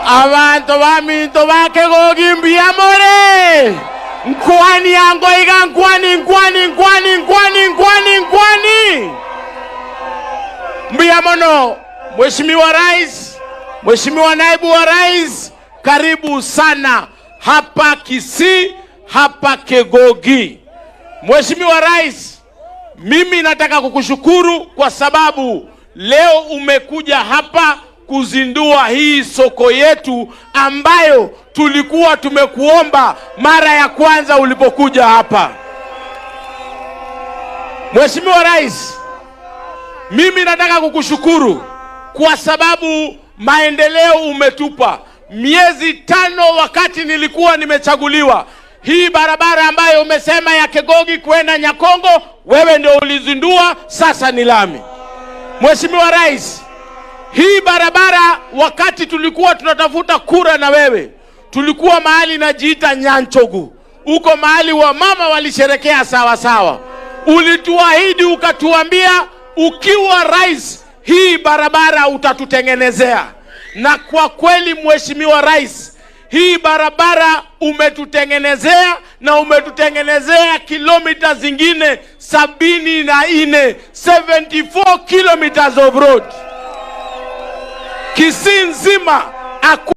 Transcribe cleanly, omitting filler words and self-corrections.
Abantu baminto bakegogi mbiamore nkwani yango iga nkwani nkwani nkwani nkwani nkwani nkwani mbiamono. Mheshimiwa Rais, Mheshimiwa Naibu wa Rais, karibu sana hapa Kisii, hapa Kegogi. Mheshimiwa Rais, mimi nataka kukushukuru kwa sababu leo umekuja hapa kuzindua hii soko yetu ambayo tulikuwa tumekuomba mara ya kwanza ulipokuja hapa. Mheshimiwa Rais, mimi nataka kukushukuru kwa sababu maendeleo umetupa. Miezi 5 wakati nilikuwa nimechaguliwa, hii barabara ambayo umesema ya Kegogi kwenda Nyakongo, wewe ndio ulizindua, sasa ni lami. Mheshimiwa Rais, hii barabara wakati tulikuwa tunatafuta kura na wewe, tulikuwa mahali najiita Nyanchogu, huko mahali wa mama walisherekea sawa sawa. Ulituahidi ukatuambia, ukiwa rais hii barabara utatutengenezea, na kwa kweli Mheshimiwa Rais, hii barabara umetutengenezea na umetutengenezea kilomita zingine 74, 74 kilometers of road. Kisii nzima.